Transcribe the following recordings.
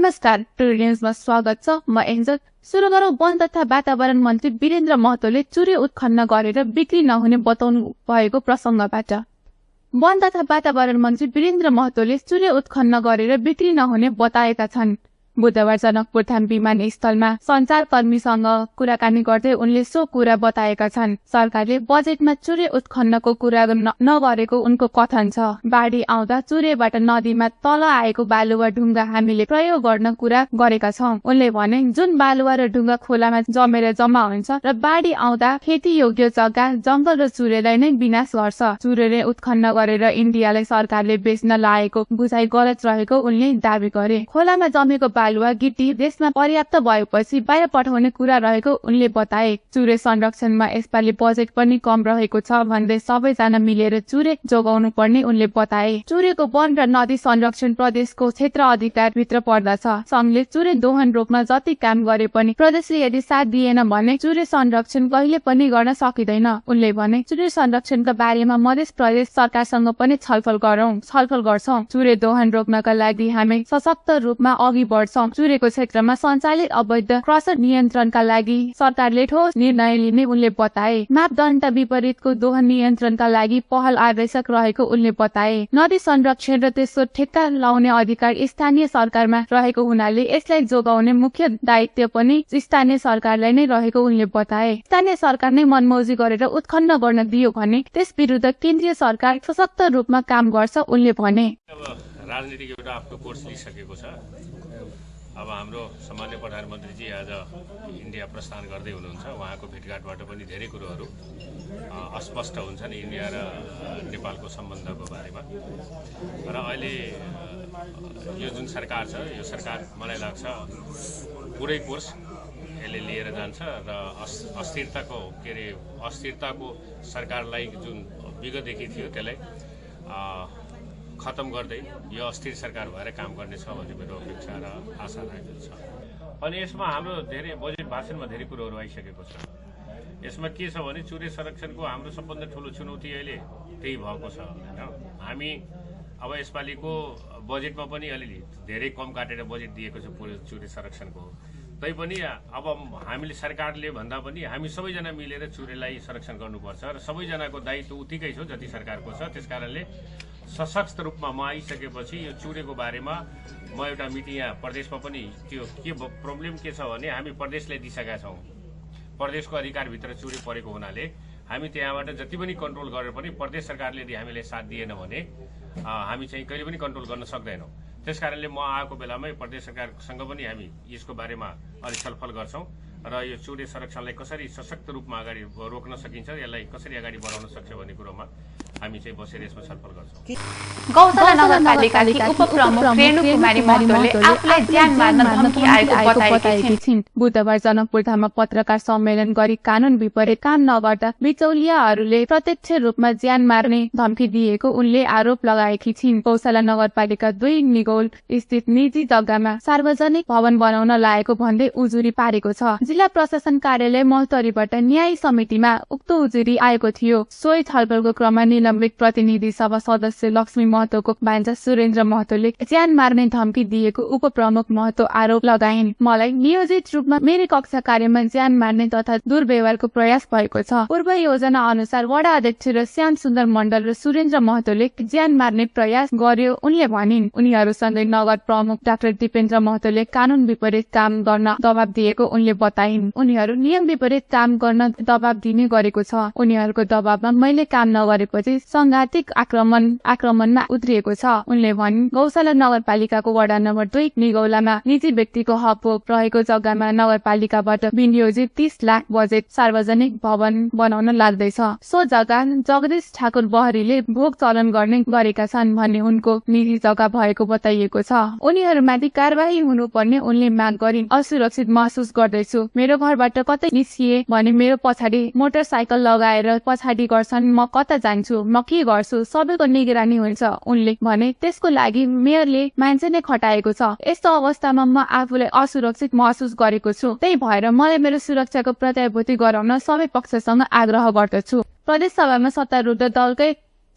नमस्कार, टुडे न्यूजमा स्वागत छ। म एन्जल। सुरु गरौँ वन तथा वातावरण मन्त्री वीरेन्द्र महतोले चुरे उत्खनन गरेर बिक्री नहुने बताउनु भएको प्रसंगबाट। वन तथा वातावरण मन्त्री वीरेन्द्र महतोले चुरे उत्खनन गरेर बिक्री नहुने बताएका छन्। बुधबार जनकपुर धाम विमानस्थलमा सञ्चारकर्मीसँग कुराकानी गर्दै उनले सो कुरा बताएका छन्। सरकारले बजेटमा चुरे उत्खननको कुरा नगरेको उनको कथन छ। बाढी आउँदा चुरेबाट नदीमा तल आएको बालुवा ढुङ्गा हामीले प्रयोग गर्न कुरा गरेका छौं। उनले भने जुन बालुवा र ढुङ्गा खोलामा जमेर जम्मा हुन्छ र बाढी आउँदा खेती योग्य जग्गा जंगल र चुरेलाई नै विनाश गर्छ। चुरेले उत्खनन गरेर इन्डियालाई सरकारले बेच्न लागेको बुझाइ गलत रहेको उनले दावी गरे। खोलामा जमेको बालुवा गिटी देशमा पर्याप्त भएपछि बाहिर पठाउने कुरा रहेको उनले बताए। चुरे संरक्षणमा यसपालि बजेट पनि कम रहेको छ भन्दै सबैजना मिलेर चुरे जोगाउनु पर्ने उनले बताए। चुरेको वन र नदी संरक्षण प्रदेशको क्षेत्र अधिकार भित्र पर्दछ। संघले चुरे दोहन रोक्न जति काम गरे पनि प्रदेशले यदि साथ दिएन भने चुरे संरक्षण कहिले पनि गर्न सकिँदैन। उनले भने चुरे संरक्षणका बारेमा मध्य प्रदेश सरकारसँग पनि छलफल गर्छौं। चुरे दोहन रोक्नका लागि हामी सशक्त रूपमा अघि बढ्छौं। चुरेको क्षेत्रमा सञ्चालित अवैध क्रसर नियन्त्रणका लागि सरकारले ठोस निर्णय लिने उनले बताए। मापदण्ड विपरीतको दोहन नियन्त्रणका लागि पहल आवश्यक रहेको उनले बताए। नदी संरक्षण र त्यसको ठेक्का लाउने अधिकार स्थानीय सरकारमा रहेको हुनाले यसलाई जोगाउने मुख्य दायित्व पनि स्थानीय सरकारलाई नै रहेको उनले बताए। स्थानीय सरकार नै मनमौजी गरेर उत्खनन गर्न दियो भने त्यस विरुद्ध केन्द्रीय सरकार सशक्त रूपमा काम गर्छ उनले भने। राजनीतिक एउटा आफ्नो कोर्स लिइसकेको छ। अब हाम्रो सामान्य प्रधानमन्त्रीजी आज इन्डिया प्रस्थान गर्दै हुनुहुन्छ। उहाँको भेटघाटबाट पनि धेरै कुरोहरू अस्पष्ट हुन्छन् इन्डिया र नेपालको सम्बन्धको बारेमा। र अहिले यो जुन सरकार छ यो सरकार मलाई लाग्छ पुरै कोर्स यसले लिएर जान्छ र अस्थिरताको सरकारलाई जुन विगतदेखि थियो त्यसलाई खत्म गर्दै यो अस्थिर सरकार भएर काम गर्नेछ भन्ने मेरो अपेक्षा र आशा रहेको छ। अनि यसमा हाम्रो धेरै बजेट भाषणमा धेरै कुरोहरू आइसकेको छ। यसमा के छ भने चुरे संरक्षणको हाम्रो सबभन्दा ठुलो चुनौती अहिले त्यही भएको छ हैन। हामी अब यसपालिको बजेटमा पनि अलिअलि धेरै कम काटेर बजेट दिएको छ चुरे संरक्षणको। तैपनि अब हामीले सरकारले भन्दा पनि हामी सबैजना मिलेर चुरेलाई संरक्षण गर्नुपर्छ र सबैजनाको दायित्व उतिकै छ जति सरकारको छ। त्यसकारणले सशक्त रूपमा म आइसकेपछि यो चुरेको बारेमा म एउटा मिटिङ यहाँ प्रदेशमा पनि त्यो के प्रब्लम के छ भने हामी प्रदेशलाई दिइसकेका छौँ। प्रदेशको अधिकारभित्र चुरे परेको हुनाले हामी त्यहाँबाट जति पनि कन्ट्रोल गरेर पनि प्रदेश सरकारले यदि हामीलाई साथ दिएन भने हामी चाहिँ कहिले पनि कन्ट्रोल गर्न सक्दैनौँ। त्यसकारणले म आएको बेलामै प्रदेश सरकारसँग पनि हामी यसको बारेमा अलि छलफल गर्छौँ र यो चुरे संरक्षणलाई कसरी सशक्त रूपमा अगाडि रोक्न सकिन्छ, यसलाई कसरी अगाडि बढाउन सक्छ भन्ने कुरोमा हामी चाहिँ बसेर यसमा छलफल गर्छौँ। गौशाला नगरपालिकाकी उपप्रमुख रेणु कुमारी महतोले आफूलाई ज्यान मार्न धम्की आएको बताएकी छिन्। बुधबार जनकपुर धाममा पत्रकार सम्मेलन गरी कानून विपरीत काम नगर्दा बिचौलियाहरूले प्रत्यक्ष रूपमा ज्यान मार्ने धम्की दिएको उनले आरोप लगाएकी छिन्। गौशाला नगरपालिका 2 निगौल स्थित निजी जग्गामा सार्वजनिक भवन बनाउन लागेको भन्दै उजुरी पारेको छ। जिल्ला प्रशासन कार्यालय महोत्तरीबाट न्याय समितिमा उक्त उजुरी आएको थियो। सोही छलफलको क्रममा निलम्बित प्रतिनिधि सभा सदस्य लक्ष्मी महतोको भान्जा सुरेन्द्र महतोले ज्यान मार्ने धम्की दिएको उपप्रमुख महतो आरोप लगाइन्। मलाई नियोजित रूपमा मेरो कक्षा कार्यमा ज्यान मार्ने तथा दुर्व्यवहारको प्रयास भएको छ। पूर्व योजना अनुसार वडा अध्यक्ष र श्याम सुन्दर मण्डल र सुरेन्द्र महतोले ज्यान मार्ने प्रयास गर्यो उनले भनिन्। उनीहरूसँगै नगर प्रमुख डाक्टर दिपेन्द्र महतोले कानून विपरीत काम गर्न दबाब दिएको उनले बताइन्। उनीहरू नियम विपरीत काम गर्न दबाब दिने गरेको छ। उनीहरूको दबाबमा मैले काम नगरेपछि संघातिक आक्रमणमा उत्रिएको छ उनले भनिन्। गौशाला नगरपालिकाको वडा नम्बर 2 निगौलामा निजी व्यक्तिको हक रहेको जग्गामा नगरपालिकाबाट विनियोजित 30 लाख बजेट सार्वजनिक भवन बनाउन लाग्दैछ। सो जग्गा जगदीश ठाकुर बहरीले भोग चलन गर्ने गरेका छन् भन्ने उनको निजी जग्गा भएको बताइएको छ। उनीहरूमाथि कारबाही हुनुपर्ने उनले माग गरिन्। असुरक्षित महसुस गर्दैछु। मेरो घरबाट कतै निस्किए भने मेरो पछाडि मोटरसाइकल लगाएर पछाडि गर्छन्। म कता जान्छु, म के गर्छु, सबैको निगरानी हुन्छ उनले भने। त्यसको लागि मेयरले मान्छे नै खटाएको छ। यस्तो अवस्थामा म आफूलाई असुरक्षित महसुस गरेको छु। त्यही भएर मलाई मेरो सुरक्षाको प्रत्याभूति गराउन सबै पक्षसँग आग्रह गर्दछु। प्रदेश सभामा सत्तारूढ दलकै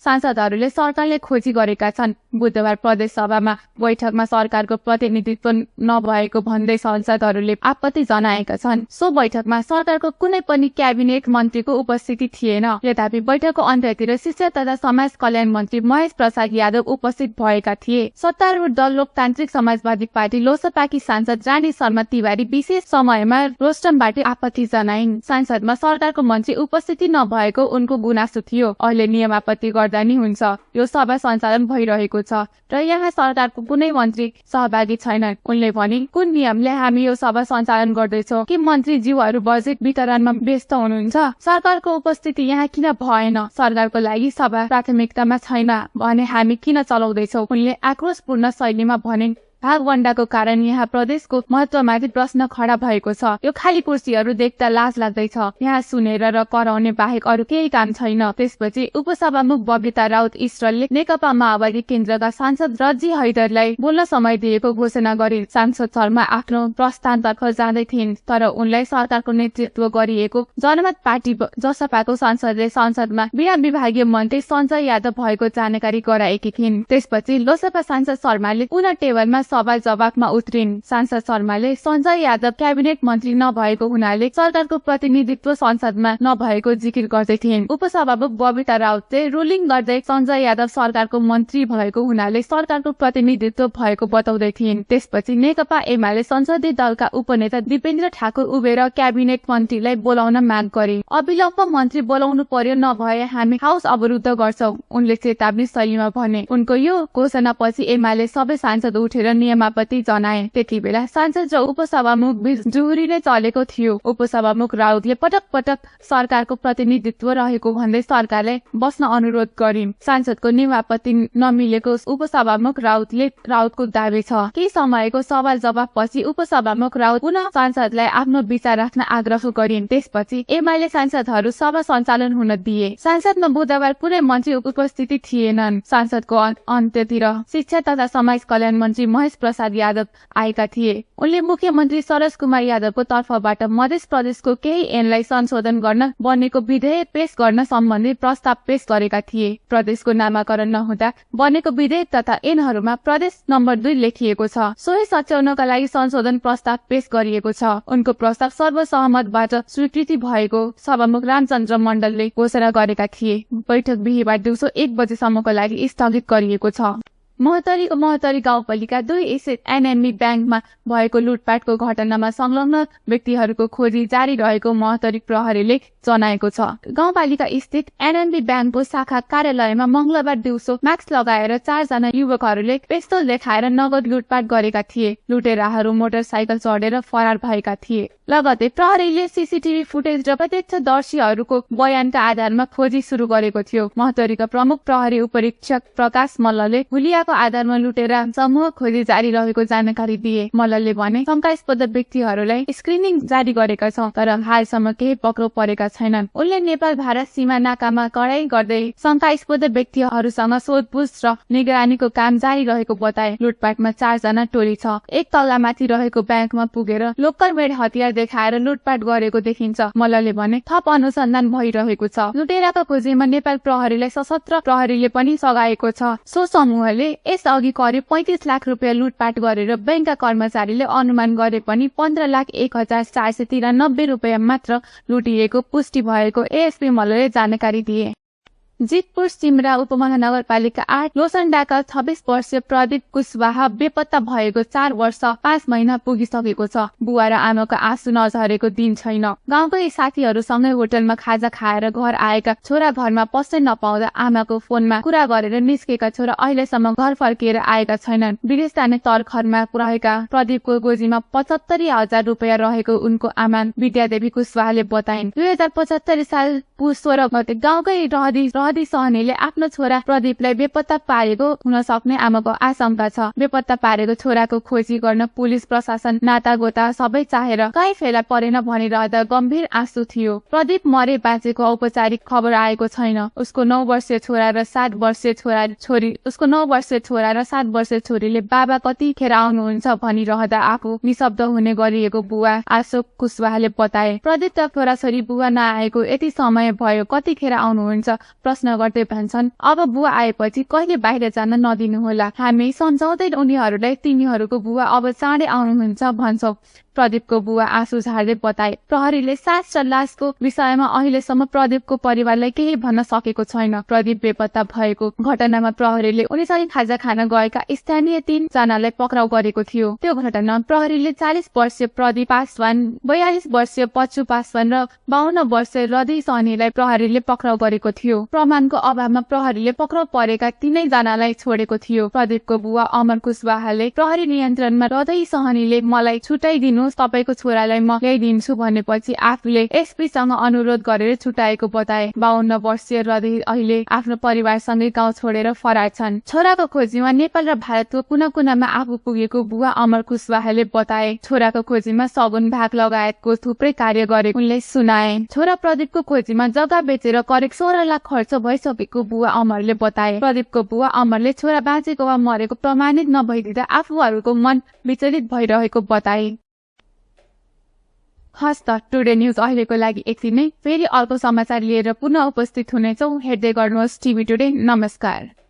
सांसदहरूले सरकारले खोजी गरेका छन्। बुधबार प्रदेश सभामा बैठकमा सरकारको प्रतिनिधित्व नभएको भन्दै सांसदहरूले आपत्ति जनाएका छन्। सो बैठकमा सरकारको कुनै पनि क्याबिनेट मन्त्रीको उपस्थिति थिएन। यद्यपि बैठकको अन्त्यतिर शिक्षा तथा समाज कल्याण मन्त्री महेश प्रसाद यादव उपस्थित भएका थिए। सत्तारूढ दल लोकतान्त्रिक समाजवादी पार्टी लोसपाकी सांसद रानी शर्मा तिवारी विशेष समयमा रोस्टमबाट आपत्ति जनाइन्। सांसदमा सरकारको मन्त्री उपस्थिति नभएको उनको गुनासो थियो। अहिले नियमापत्ति गर्दा नि हुन्छ। यो सभा सञ्चालन भइरहेको छ र यहाँ सरकारको कुनै मन्त्री सहभागी छैनन्। उनले भने, कुन नियमले हामी यो सभा सञ्चालन गर्दैछौँ कि मन्त्रीज्यूहरू बजेट वितरणमा व्यस्त हुनुहुन्छ? सरकारको उपस्थिति यहाँ किन भएन? सरकारको लागि सभा प्राथमिकतामा छैन भने हामी किन चलाउँदैछौँ? उनले आक्रोशपूर्ण शैलीमा भने, भागवण्डाको कारण यहाँ प्रदेशको महत्वमाथि प्रश्न खडा भएको छ। यो खाली कुर्सीहरू देख्दा लाज लाग्दैछ। यहाँ सुनेर र कराउने बाहेक अरू केही काम छैन। त्यसपछि उपसभामुख बबिता राउत इस्रलले नेकपा माओवादी केन्द्रका सांसद रजी हैदरलाई बोल्न समय दिएको घोषणा गरिन्। सांसद शर्मा आफ्नो प्रस्थानतर्फ जाँदै थिइन्, तर उनलाई सरकारको नेतृत्व गरिएको जनमत पार्टी जसपाको सांसदले संसदमा बिना विभागीय मन्त्री सञ्जय यादव भएको जानकारी गराएकी थिइन्। त्यसपछि लोसपा सांसद शर्माले पुनः टेबलमा सवाल जवाफमा उत्रिन्। सांसद शर्माले सञ्जय यादव क्याबिनेट मन्त्री नभएको हुनाले सरकारको प्रतिनिधित्व संसदमा नभएको जिकिर गर्दै थिइन्। उपसभामुख बबिता राउतले रुलिङ गर्दै सञ्जय यादव सरकारको मन्त्री भएको हुनाले सरकारको प्रतिनिधित्व भएको बताउँदै थिइन्। त्यसपछि नेकपा एमाले संसदीय दलका उपनेता दिपेन्द्र ठाकुर उभिएर क्याबिनेट मन्त्रीलाई बोलाउन माग गरे। अविलम्ब मन्त्री बोलाउनु पर्यो, नभए हामी हाउस अवरुद्ध गर्छौं, उनले चेतावनी शैलीमा भने। उनको यो घोषणापछि एमाले सबै सांसद उठेर नियमापत्ति जनाए। त्यति बेला सांसद र उपसभामुख बीच जुहुरी नै चलेको थियो। उपसभामुख राउतले पटक पटक सरकारको प्रतिनिधित्व रहेको भन्दै सरकारलाई बस्न अनुरोध गरिन्। सांसदको नियमापत्ति नमिलेको उपसभामुख राउतको दावी छ। केही समयको सवाल जवाफ पछि उपसभामुख राउत पुनः सांसदलाई आफ्नो विचार राख्न आग्रह गरिन्। त्यसपछि एमाले सांसदहरू सभा सञ्चालन हुन दिए। सांसदमा बुधबार कुनै मन्त्री उपस्थिति थिएनन्। सांसदको अन्त्यतिर शिक्षा तथा समाज कल्याण मन्त्री महेश प्रसाद यादव आएका थिए। उनले मुख्यमन्त्री सरज कुमार यादवको तर्फबाट मध्य प्रदेशको केही ऐनलाई संशोधन गर्न बनेको विधेयक पेश गर्न सम्बन्धी प्रस्ताव पेश गरेका थिए। प्रदेशको नामाकरण नहुँदा बनेको विधेयक तथा ऐनहरूमा प्रदेश नम्बर 2 लेखिएको छ। सोही सच्याउनका लागि संशोधन प्रस्ताव पेश गरिएको छ। उनको प्रस्ताव सर्वसहमतबाट स्वीकृति भएको सभामुख रामचन्द्र मण्डलले घोषणा गरेका थिए। बैठक बिहीबार दिउँसो 1 बजेसम्मको लागि स्थगित गरिएको छ। महोत्तरी गाउँपालिका 2 स्थित एनएमबी ब्याङ्कमा भएको लुटपाटको घटनामा संलग्न व्यक्तिहरूको खोजी जारी रहेको महोत्तरी प्रहरीले जनाएको छ। गाउँपालिका स्थित एनएमबी ब्याङ्कको शाखा कार्यालयमा मंगलबार दिउँसो मास्क लगाएर 4 जना युवकहरूले पिस्तोल देखाएर नगद लुटपाट गरेका थिए। लुटेराहरू मोटरसाइकल चढेर फरार भएका थिए। लगतै प्रहरीले सीसीटीभी फुटेज र प्रत्यक्षदर्शीहरूको बयानका आधारमा खोजी सुरु गरेको थियो। महोत्तरीका प्रमुख प्रहरी उपरीक्षक प्रकाश मल्लले हुलियाको आधारमा लुटेरा समूह खोजी जारी रहेको जानकारी दिए। मल्लले भने, शंकास्पद व्यक्तिहरूलाई स्क्रिनिङ जारी गरेका छौं, तर हालसम्म केही पक्राउ परेका छैनन्। उनले नेपाल भारत सीमा नाकामा कडाई गर्दै शंकास्पद व्यक्तिहरूसँग सोधपुछ र निगरानीको काम जारी रहेको बताए। लुटपाटमा 4 जना टोली छ। एक तल्लामाथि रहेको ब्याङ्कमा पुगेर लोकल मेड हतियार देखाएर लुटपाट गरेको देखिन्छ। मल्लले भने, थप अनुसन्धान भइरहेको छ। लुटेराको खोजीमा नेपाल प्रहरीलाई सशस्त्र प्रहरीले पनि सघाएको छ। सो समूहले यस अघि करिब 35 लाख रुपियाँ लुटपाट गरेर बैंकका कर्मचारीले अनुमान गरे पनि 15,01,493 रुपियाँ मात्र लुटिएको पुष्टि भएको एएसपी मल्लले जानकारी दिए। जितपुर सिमरा उपमहानगरपालिका 8 लोसन्डाका 26 वर्षीय प्रदीप कुशवाहा बेपत्ता भएको 4 वर्ष 5 महिना पुगिसकेको छ। बुवा र आमाको आँसु नझरेको दिन छैन। गाउँकै साथीहरूसँगै होटलमा खाजा खाएर घर आएका छोरा घरमा पस्नै नपाउँदा आमाको फोनमा कुरा गरेर निस्केका छोरा अहिलेसम्म घर फर्किएर आएका छैनन्। विदेश जाने तर्खरमा रहेका प्रदीपको गोजीमा 75,000 रुपियाँ रहेको उनको आमा विद्यादेवी कुशवाहाले बताइन्। 2075 साल पुस 16 गते गाउँकै रहदी सहनीले आफ्नो छोरा प्रदीपलाई बेपत्ता पारेको हुन सक्ने आमाको आशंका छ। बेपत्ता पारेको छोराको खोजी गर्न पुलिस प्रशासन नातागोता सबै चाहेर कहीँ फेला परेन भनिरहँदा गम्भीर आँसु थियो। प्रदीप मरे बाँचेको औपचारिक खबर आएको छैन। उसको 9 वर्षीय छोरा र 7 वर्षीय छोरीले बाबा कतिखेर आउनुहुन्छ भनिरहँदा आफू निशब्द हुने गरिएको बुवा अशोक कुशवाहाले बताए। प्रदीपका छोराछोरी बुवा नआएको यति समय भयो, कतिखेर आउनुहुन्छ प्रश्न गर्दै भन्छन्, अब बुवा आएपछि कहिले बाहिर जान नदिनुहोला। हामी सम्झाउँदै उनीहरूलाई तिनीहरूको बुवा अब चाँडै आउनुहुन्छ भन्छौँ। प्रदीपको बुवा आँसु झार्दै बताए, प्रहरीले सास र लासको विषयमा अहिलेसम्म प्रदीपको परिवारलाई केही भन्न सकेको छैन। प्रदीप बेपत्ता भएको घटनामा प्रहरीले उनीसँग खाजा खान गएका स्थानीय 3 जनालाई पक्राउ गरेको थियो। त्यो घटनामा प्रहरीले 40 वर्षीय प्रदीप पासवान, 42 वर्षीय पच्चु पासवान र 52 वर्षीय रदी सहनीलाई प्रहरीले पक्राउ गरेको थियो। प्रमाणको अभावमा प्रहरीले पक्राउ परेका 3 जनालाई छोडेको थियो। प्रदीपको बुवा अमर कुशवाहाले प्रहरी नियन्त्रणमा रदी सहनीले मलाई छुटाइदिनु, तपाईको छोरालाई म ल्याइदिन्छु भनेपछि आफूले एसपीसँग अनुरोध गरेर छुटाएको बताए। 52 वर्षीय रदी अहिले आफ्नो परिवारसँगै गाउँ छोडेर फरार छन्। छोराको खोजीमा नेपाल र भारतको कुना कुनामा आफू पुगेको बुवा अमर कुशवाहाले बताए। छोराको खोजीमा सगुन भाग लगायतको थुप्रै कार्य गरेको उनले सुनाए। छोरा प्रदीपको खोजीमा जग्गा बेचेर करिब 16 लाख खर्च भइसकेको बुवा अमरले बताए। प्रदीपको बुवा अमरले छोरा बाँचेको वा मरेको प्रमाणित नभइदिँदा आफूहरूको मन विचलित भइरहेको बताए। हस्त टुडे न्यूज अहिलेको लागि यति नै। फेरि अर्को समाचार लिएर पुनः उपस्थित हुनेछौँ। हेर्दै गर्नुहोस् टिभी टुडे। नमस्कार।